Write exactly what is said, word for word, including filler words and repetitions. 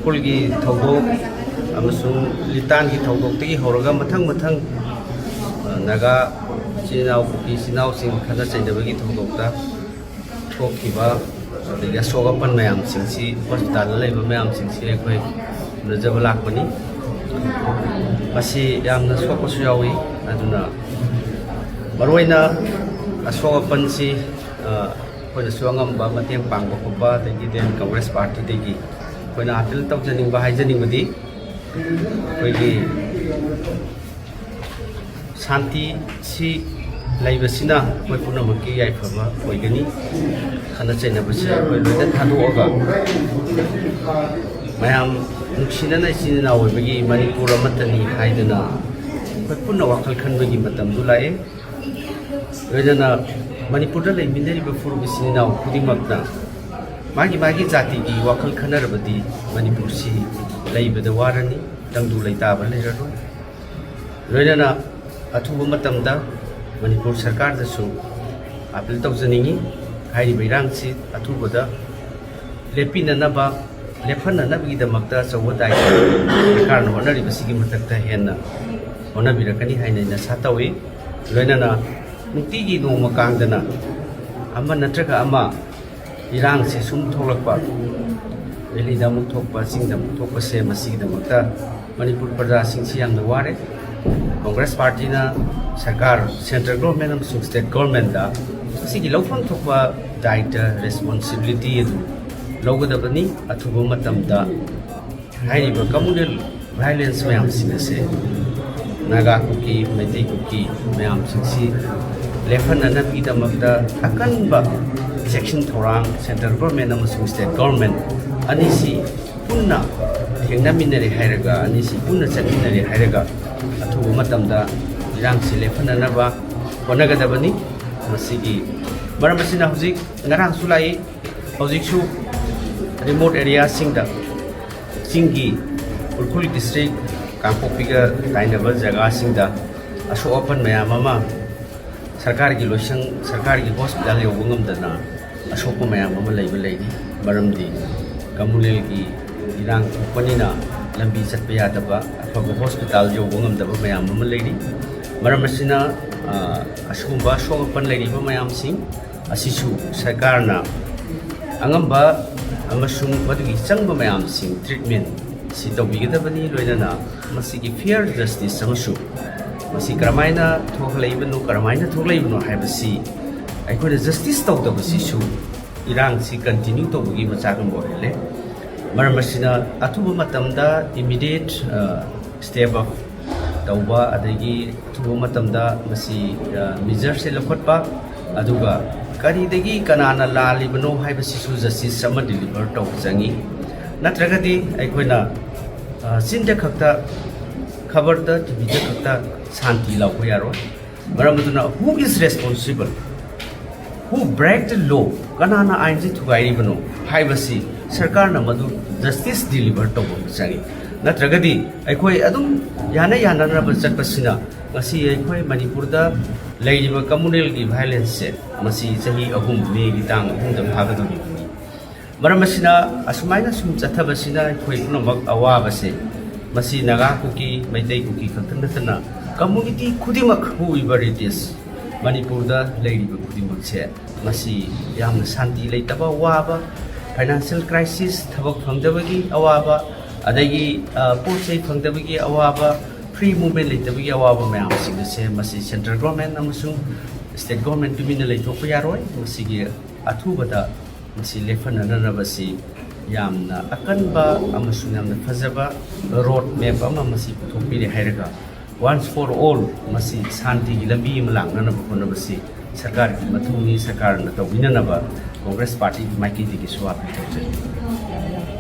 ꯎꯈ꯭ꯔꯨꯜꯒꯤ ꯊꯧꯗꯣꯛ ꯑꯃꯁꯨꯡ ꯂꯤꯇꯥꯟꯒꯤ ꯊꯧꯗꯣꯛꯇꯒꯤ ꯍꯧꯔꯒ ꯃꯊꯪ ꯃꯊꯪ, ꯑ, ꯅꯥꯒꯥ ꯏꯆꯤꯜ ꯏꯅꯥꯎ, ꯀꯨꯀꯤ ꯏꯆꯤꯜ ꯏꯅꯥꯎꯁꯤꯡ ꯈꯠꯅ ꯆꯩꯅꯕꯒꯤ ꯊꯧꯗꯣꯛꯇ ꯊꯣꯛꯈꯤꯕ, ꯑꯗꯒꯤ ꯑꯁꯣꯛ ꯑꯄꯟ ꯃꯌꯥꯝꯁꯤꯡꯁꯤ, ꯍꯣꯁꯄꯤꯇꯥꯜꯗ ꯂꯩꯕ ꯃꯌꯥꯝꯁꯤꯡꯁꯤ ꯑꯩꯈꯣꯏ ꯎꯅꯖꯕ ꯂꯥꯛꯄꯅꯤ꯫ ꯃꯁꯤ ꯌꯥꯝꯅ ꯁꯣꯛꯄꯁꯨ ꯌꯥꯎꯏ꯫ ꯑꯗꯨꯅ ꯃꯔꯨꯑꯣꯏꯅ ꯑꯁꯣꯛ ꯑꯄꯟꯁꯤ, ꯑ, ꯑꯩꯈꯣꯏꯅꯁꯨ ꯑꯉꯝꯕ ꯃꯇꯦꯡ ꯄꯥꯡꯕ ꯈꯣꯠꯄ, ꯑꯗꯒꯤ ꯗꯦꯟ ꯀꯪꯒ꯭ꯔꯦꯁ ꯄꯥꯔꯇꯤꯗꯒꯤ ꯑꯩꯈꯣꯏꯅ ꯑꯥꯄꯤꯜ ꯇꯧꯖꯅꯤꯡꯕ, ꯍꯥꯏꯖꯅꯤꯡꯕꯗꯤ, ꯑꯩꯈꯣꯏꯒꯤ ꯁꯥꯟꯇꯤ ꯁꯤ ꯂꯩꯕꯁꯤꯅ ꯑꯩꯈꯣꯏ ꯄꯨꯝꯅꯃꯛꯀꯤ ꯌꯥꯏꯐꯕ ꯑꯣꯏꯒꯅꯤ꯫ ꯈꯠꯅ ꯆꯩꯅꯕꯁꯤ ꯑꯩꯈꯣꯏ ꯂꯣꯏꯅ ꯊꯥꯗꯣꯛꯑꯒ, ꯃꯌꯥꯝ ꯅꯨꯡꯁꯤꯅꯅ ꯏꯆꯤꯟ ꯏꯅꯥꯎ ꯑꯣꯏꯕꯒꯤ ꯃꯅꯤꯄꯨꯔ ꯑꯃꯠꯇꯅꯤ ꯍꯥꯏꯗꯨꯅ ꯑꯩꯈꯣꯏ ꯄꯨꯟꯅ ꯋꯥꯈꯜ ꯈꯟꯕꯒꯤ ꯃꯇꯝꯗꯨ ꯂꯥꯛꯑꯦ꯫ ꯂꯣꯏꯅꯅ ꯃꯅꯤꯄꯨꯔꯗ ꯂꯩꯃꯤꯟꯅꯔꯤꯕ ꯐꯨꯔꯨꯞ ꯏꯆꯤꯟ ꯏꯅꯥꯎ ꯈꯨꯗꯤꯡꯃꯛꯅ ꯃꯥꯒꯤ ꯃꯥꯒꯤ ꯖꯥꯇꯤꯒꯤ ꯋꯥꯈꯜ ꯈꯟꯅꯔꯕꯗꯤ ꯃꯅꯤꯄꯨꯔꯁꯤ ꯂꯩꯕꯗ ꯋꯥꯔꯅꯤ, ꯇꯪꯗꯨ ꯂꯩꯇꯥꯕ ꯂꯩꯔꯔꯣꯏ꯫ ꯂꯣꯏꯅꯅ ꯑꯊꯨꯕ ꯃꯇꯝꯗ ꯃꯅꯤꯄꯨꯔ ꯁꯔꯀꯥꯔꯗꯁꯨ ꯑꯥꯄꯤꯜ ꯇꯧꯖꯅꯤꯡꯏ꯫ ꯍꯥꯏꯔꯤꯕ ꯏꯔꯥꯡꯁꯤ ꯑꯊꯨꯕꯗ ꯂꯦꯞꯄꯤꯅꯅꯕ, ꯂꯦꯞꯍꯟꯅꯅꯕꯒꯤꯗꯃꯛꯇ ꯑꯆꯧꯕ ꯗꯥꯏꯇ ꯁꯔꯀꯥꯔꯅ ꯍꯣꯠꯅꯔꯤꯕꯁꯤꯒꯤ ꯃꯊꯛꯇ ꯍꯦꯟꯅ ꯍꯣꯠꯅꯕꯤꯔꯛꯀꯅꯤ ꯍꯥꯏꯅ ꯑꯩꯅ ꯑꯥꯁꯥ ꯇꯧꯏ꯫ ꯂꯣꯏꯅꯅ ꯅꯨꯡꯇꯤꯒꯤ ꯅꯣꯡꯃ ꯀꯥꯡꯗꯅ ꯑꯃ ꯅꯠꯇ꯭ꯔꯒ ꯑꯃ ꯏꯔꯥꯡꯁꯤ ꯁꯨꯝ ꯊꯣꯛꯂꯛꯄ, ꯚꯦꯂꯤꯗ ꯑꯃꯨꯛ ꯊꯣꯛꯄ, ꯆꯤꯡꯗ ꯑꯃꯨꯛ ꯊꯣꯛꯄꯁꯦ, ꯃꯁꯤꯒꯤꯗꯃꯛꯇ ꯃꯅꯤꯄꯨꯔ ꯄ꯭ꯔꯖꯥꯁꯤꯡꯁꯤ ꯌꯥꯝꯅ ꯋꯥꯔꯦ꯫ ꯀꯣꯡꯒ꯭ꯔꯦꯁ ꯄꯥꯔꯇꯤꯅ ꯁꯔꯀꯥꯔ, ꯁꯦꯟꯇ꯭ꯔꯦꯜ ꯒꯣꯔꯃꯦꯟ ꯑꯃꯁꯨꯡ ꯁ꯭ꯇꯦꯠ ꯒꯣꯔꯃꯦꯟꯗ ꯃꯁꯤꯒꯤ ꯂꯧꯐꯝ ꯊꯣꯛꯄ ꯗꯥꯏꯇ, ꯔꯦꯁꯄꯣꯟꯁꯤꯕꯤꯂꯤꯇꯤ ꯑꯗꯨ ꯂꯧꯒꯗꯕꯅꯤ꯫ ꯑꯊꯨꯕ ꯃꯇꯝꯗ ꯍꯥꯏꯔꯤꯕ ꯀꯝꯃꯨꯅꯦꯜ ꯚꯥꯏꯂꯦꯟꯁ ꯃꯌꯥꯝꯁꯤꯡ ꯑꯁꯦ, ꯅꯥꯒꯥ ꯀꯨꯀꯤ, ꯃꯩꯇꯩ ꯀꯨꯀꯤ ꯃꯌꯥꯝꯁꯤꯡꯁꯤ ꯂꯦꯞꯍꯟꯅꯅꯕꯒꯤꯗꯃꯛꯇ ꯑꯀꯟꯕ ꯆꯦꯛꯁꯤꯟ ꯊꯧꯔꯥꯡ ꯁꯦꯟꯇ꯭ꯔꯦꯜ ꯒꯣꯔꯃꯦꯟ ꯑꯃꯁꯨꯡ ꯁ꯭ꯇꯦꯠ ꯒꯣꯔꯃꯦꯟ ꯑꯅꯤꯁꯤ ꯄꯨꯟꯅ ꯊꯦꯡꯅꯃꯤꯟꯅꯔꯦ ꯍꯥꯏꯔꯒ, ꯑꯅꯤꯁꯤ ꯄꯨꯟꯅ ꯆꯠꯃꯤꯟꯅꯔꯦ ꯍꯥꯏꯔꯒ, ꯑꯊꯨꯕ ꯃꯇꯝꯗ ꯏꯔꯥꯡꯁꯤ ꯂꯦꯞꯍꯟꯅꯅꯕ ꯍꯣꯠꯅꯒꯗꯕꯅꯤ꯫ ꯃꯁꯤꯒꯤ ꯃꯔꯝ ꯑꯁꯤꯅ ꯍꯧꯖꯤꯛ, ꯉꯔꯥꯡꯁꯨ ꯂꯥꯛꯏ, ꯍꯧꯖꯤꯛꯁꯨ ꯔꯤꯃꯣꯠ ꯑꯦꯔꯤꯌꯥꯁꯤꯡꯗ, ꯆꯤꯡꯒꯤ ꯎꯈ꯭ꯔꯨꯜ ꯗꯤꯁꯇ꯭ꯔꯤꯛ ꯀꯥꯡꯄꯣꯛꯄꯤꯒ ꯇꯥꯏꯅꯕ ꯖꯒꯥꯁꯤꯡꯗ ꯑꯁꯣꯛ ꯑꯄꯟ ꯃꯌꯥꯝ ꯑꯃ, ꯁꯔꯀꯥꯔꯒꯤ ꯂꯣꯏꯁꯪ, ꯁꯔꯀꯥꯔꯒꯤ ꯍꯣꯁꯄꯤꯇꯥꯜ ꯌꯧꯕ ꯉꯝꯗꯅ ꯑꯁꯣꯛꯄ ꯃꯌꯥꯝ ꯑꯃ ꯂꯩꯕ ꯂꯩꯔꯤ꯫ ꯃꯔꯝꯗꯤ ꯀꯝꯃꯨꯅꯦꯜꯒꯤ ꯏꯔꯥꯡ ꯊꯣꯛꯄꯅꯤꯅ ꯂꯝꯕꯤ ꯆꯠꯄ ꯌꯥꯗꯕ, ꯑꯐꯕ ꯍꯣꯁꯄꯤꯇꯥꯜ ꯌꯧꯕ ꯉꯝꯗꯕ ꯃꯌꯥꯝ ꯑꯃ ꯂꯩꯔꯤ꯫ ꯃꯔꯝ ꯑꯁꯤꯅ, ꯑ, ꯑꯁꯤꯒꯨꯝꯕ ꯑꯁꯣꯛ ꯑꯄꯟ ꯂꯩꯔꯤꯕ ꯃꯌꯥꯝꯁꯤꯡ ꯑꯁꯤꯁꯨ ꯁꯔꯀꯥꯔꯅ ꯑꯉꯝꯕ ꯑꯃꯁꯨꯡ ꯃꯗꯨꯒꯤ ꯆꯪꯕ ꯃꯌꯥꯝꯁꯤꯡ, ꯇ꯭ꯔꯤꯠꯃꯦꯟ ꯁꯤ ꯇꯧꯕꯤꯒꯗꯕꯅꯤ꯫ ꯂꯣꯏꯅꯅ ꯃꯁꯤꯒꯤ ꯐꯤꯌꯔ ꯖꯁꯇꯤꯁ ꯑꯃꯁꯨ ꯃꯁꯤ ꯀꯔꯝꯍꯥꯏꯅ ꯊꯣꯛꯍꯜꯂꯛꯏꯕꯅꯣ, ꯀꯔꯝꯍꯥꯏꯅ ꯊꯣꯛꯂꯛꯏꯕꯅꯣ ꯍꯥꯏꯕꯁꯤ ꯑꯩꯈꯣꯏꯅ ꯖꯁꯇꯤꯁ ꯇꯧꯗꯕꯁꯤꯁꯨ ꯏꯔꯥꯡꯁꯤ ꯀꯟꯇꯤꯅ꯭ꯌꯨ ꯇꯧꯕꯒꯤ ꯃꯆꯥꯛ ꯑꯃ ꯑꯣꯏꯍꯜꯂꯦ꯫ ꯃꯔꯝ ꯑꯁꯤꯅ ꯑꯊꯨꯕ ꯃꯇꯝꯗ ꯏꯃꯤꯗꯤꯌꯦꯠ ꯁ꯭ꯇꯦꯞ ꯑꯞ ꯇꯧꯕ, ꯑꯗꯒꯤ ꯑꯊꯨꯕ ꯃꯇꯝꯗ ꯃꯁꯤ ꯃꯤꯖꯔꯁꯦ ꯂꯧꯈꯠꯄ, ꯑꯗꯨꯒ ꯀꯔꯤꯗꯒꯤ ꯀꯅꯥꯅ ꯂꯥꯜꯂꯤꯕꯅꯣ ꯍꯥꯏꯕꯁꯤꯁꯨ ꯖꯁꯇꯤꯁ ꯑꯃ ꯗꯤꯂꯤꯚꯔ ꯇꯧꯕ ꯆꯪꯉꯤ꯫ ꯅꯠꯇ꯭ꯔꯒꯗꯤ ꯑꯩꯈꯣꯏꯅ, ꯑ, ꯆꯤꯟꯗ ꯈꯛꯇ, ꯈꯕꯔꯗ, ꯇꯤꯚꯤꯗ ꯈꯛꯇ ꯁꯥꯟꯇꯤ ꯂꯥꯎꯕ ꯌꯥꯔꯣꯏ꯫ ꯃꯔꯝ ꯑꯗꯨꯅ, who is responsible? Who break the law? ꯀꯅꯥꯅ ꯑꯥꯏꯟꯁꯤ ꯊꯨꯒꯥꯏꯔꯤꯕꯅꯣ ꯍꯥꯏꯕꯁꯤ ꯁꯔꯀꯥꯔꯅ ꯃꯗꯨ ꯖꯁꯇꯤꯁ ꯗꯤꯂꯤꯚꯔ ꯇꯧꯕ ꯑꯃ ꯆꯪꯉꯤ꯫ ꯅꯠꯇ꯭ꯔꯒꯗꯤ ꯑꯩꯈꯣꯏ ꯑꯗꯨꯝ ꯌꯥꯅ ꯌꯥꯅꯅꯕ ꯆꯠꯄꯁꯤꯅ ꯉꯁꯤ ꯑꯩꯈꯣꯏ ꯃꯅꯤꯄꯨꯔꯗ ꯂꯩꯔꯤꯕ ꯀꯝꯃꯨꯅꯦꯜꯒꯤ ꯚꯥꯏꯂꯦꯟꯁꯁꯦ ꯃꯁꯤ ꯆꯍꯤ ꯑꯍꯨꯝ, ꯃꯦꯒꯤ ꯇꯥꯡ ꯑꯍꯨꯝꯗ ꯐꯥꯒꯗꯧꯔꯤꯕꯅꯤ꯫ ꯃꯔꯝ ꯑꯁꯤꯅ, ꯑꯁꯨꯃꯥꯏꯅ ꯁꯨꯝ ꯆꯠꯊꯕꯁꯤꯅ ꯑꯩꯈꯣꯏ ꯄꯨꯝꯅꯃꯛ ꯑꯋꯥꯕꯁꯦ, ꯃꯁꯤ ꯅꯥꯒꯥ ꯀꯨꯀꯤ, ꯃꯩꯇꯩ ꯀꯨꯀꯤ ꯈꯛꯇ ꯅꯠꯇꯅ ꯀꯝꯃꯨꯅꯤꯇꯤ ꯈꯨꯗꯤꯡꯃꯛ, whoever it is, ꯃꯅꯤꯄꯨꯔꯗ ꯂꯩꯔꯤꯕ ꯈꯨꯗꯤꯡꯃꯛꯁꯦ, ꯃꯁꯤ ꯌꯥꯝꯅ ꯁꯥꯟꯇꯤ ꯂꯩꯇꯕ, ꯋꯥꯕ, ꯐꯥꯏꯅꯥꯟꯁꯤꯌꯦꯜ ꯀ꯭ꯔꯥꯏꯁꯤꯁ, ꯊꯕꯛ ꯐꯪꯗꯕꯒꯤ ꯑꯋꯥꯕ, ꯑꯗꯒꯤ, ꯑ, ꯄꯣꯠ ꯆꯩ ꯐꯪꯗꯕꯒꯤ ꯑꯋꯥꯕ, ꯐ꯭ꯔꯤ ꯃꯨꯚꯃꯦꯟ ꯂꯩꯇꯕꯒꯤ ꯑꯋꯥꯕ ꯃꯌꯥꯝꯁꯤꯡ ꯑꯁꯦ ꯃꯁꯤ ꯁꯦꯟꯇ꯭ꯔꯦꯜ ꯒꯣꯔꯃꯦꯟ ꯑꯃꯁꯨꯡ ꯁ꯭ꯇꯦꯠ ꯒꯣꯔꯃꯦꯟ ꯇꯨꯃꯤꯟꯅ ꯂꯩꯊꯣꯛꯄ ꯌꯥꯔꯣꯏ꯫ ꯃꯁꯤꯒꯤ ꯑꯊꯨꯕꯗ ꯃꯁꯤ ꯂꯦꯞꯍꯟꯅꯅꯕꯁꯤ ꯌꯥꯝꯅ ꯑꯀꯟꯕ ꯑꯃꯁꯨꯡ ꯌꯥꯝꯅ ꯐꯖꯕ ꯔꯣꯗ ꯃꯦꯞ ꯑꯃ ꯃꯁꯤ ꯄꯨꯊꯣꯛꯄꯤꯔꯦ ꯍꯥꯏꯔꯒ, once for all ꯃꯁꯤ ꯁꯥꯟꯇꯤꯒꯤ ꯂꯝꯕꯤ ꯑꯃ ꯂꯥꯛꯅꯅꯕ ꯍꯣꯠꯅꯕꯁꯤ ꯁꯔꯀꯥꯔꯒꯤ ꯃꯊꯧꯅꯤ꯫ ꯁꯔꯀꯥꯔꯅ ꯇꯧꯕꯤꯅꯅꯕ ꯀꯣꯡꯒ꯭ꯔꯦꯁ ꯄꯥꯔꯇꯤꯒꯤ ꯃꯥꯏꯀꯩꯗꯒꯤꯁꯨ ꯑꯥꯄꯤꯜ ꯇꯧꯖꯔꯤ꯫